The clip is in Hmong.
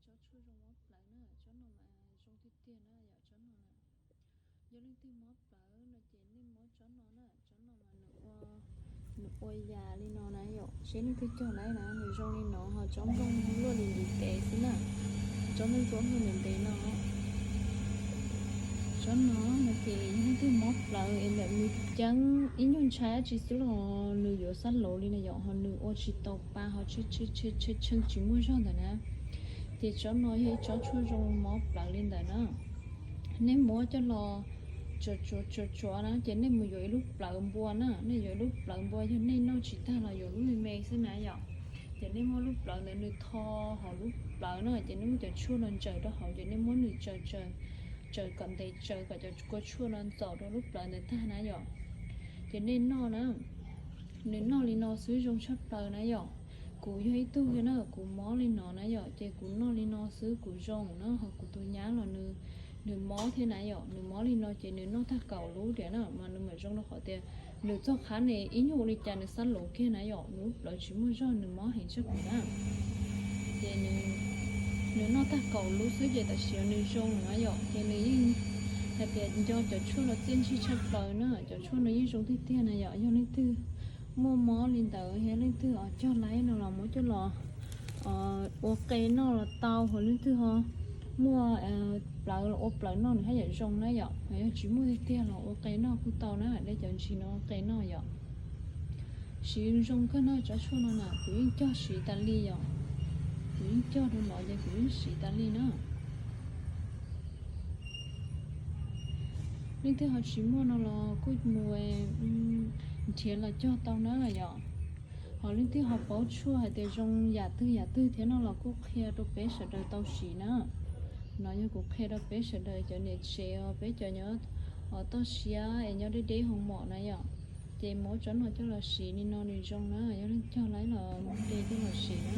Tsob tshuaj zoo mob plawv na, tsob no mas zoo tiag tiag na yom, tsob no na. Yog leej twg mob plawv no ces nej muab tsob no na, tsob no mas nws ua, nws ua yam li no na yom, seb leej twg cog lawm na, nws zoo li no ho tsob nplooj luaj li ntiv tes xwb na, tsob nplooj ntsuab luaj li ntiv no. Tsob no no ces yog leej twg mob plawv es ntawm nws ceeb ib nyuag ntshai dab tsi xwb los nws yuav xab laud li na yom, ho nws ua tsis tau pa ho tshee tshee tshee tshee tshee tsis muaj zog ntawd na, ces tsob no yog ib tsob tshuaj zoo mob plawv li ntawd na. Nej muab coj los tsuav tsuav tsuav tsuav na, ces nej mus yuav ib lub plawv npua na, nej yuav ib lub plawv npua, yog nej noj tsis tag los yuav lub me me xwb na yom. Ces nej muab lub plawv ntawd nws tho hauv lub plawv na, ces nej muab cov tshuaj no ntsaws rau hauv, ces nej muab nws tsaws tsaws, tsaws kom ntev, tsaws kom cov kua tshuaj no ntxaum rau lub plawv ntawd tag na yom. Ces nej noj na, nws noj li no xwb zoo tshaj plaws na yom. Kuv yog ib tug thiab na, kuv mob li no na yom, ces kuv noj li no xwb kuv zoo na, ho kuv tus nyab los nws, nws mob thiab na yom, nws mob li no ces nws noj tag kaum lub diam na mas nws mam zoo, rau qhov tias nws txoj qhab ne ib nyuag ua li cas nws xab laud kiag na yom, nws lub plawv tsis muaj zog, nws mob heev tshaj plaws na. Ces nws, nws noj tag kaum lub xwb ces tam sim no nws zoo na yom, ces nws yeej hais tias nco cov tshuaj no txiaj ntsig tshaj plaws na, cov tshuaj no yeej zoo tiag tiag na yom. Yog leej twg muaj mob li ntawd, yog leej twg cog lawm no los muab coj los ua qe noj los tau, ho leej twg ho muaj plawv los ua plawv noj nws haj yam zoo na yom. Yog tsis muaj tiag tiag los ua qe noj kuj tau na, de cov ntsis no ua qe noj yom. Siv zoo kawg na, tsob tshuaj no na kuv yeej cog siv tas li yom. Kuv yeej cog rau no ces kuv yeej siv tas li na. Leej twg ho tsis muaj no los kuj mus nrhiav los cog tau na yom. Ho leej twg ho paub tshuaj hais tias zoo yam twg yam twg thiab no los kuj qhia rau peb sawv daws tau siv na. No yog kuv qhia rau peb sawv daws cov niam tsev os, peb cov nyob toj siab es nyob deb deb hoo mom na yom. Ces muab tsob no coj los siv li no nws zoo na, yog leej twg cog lawm los mus de coj los siv na.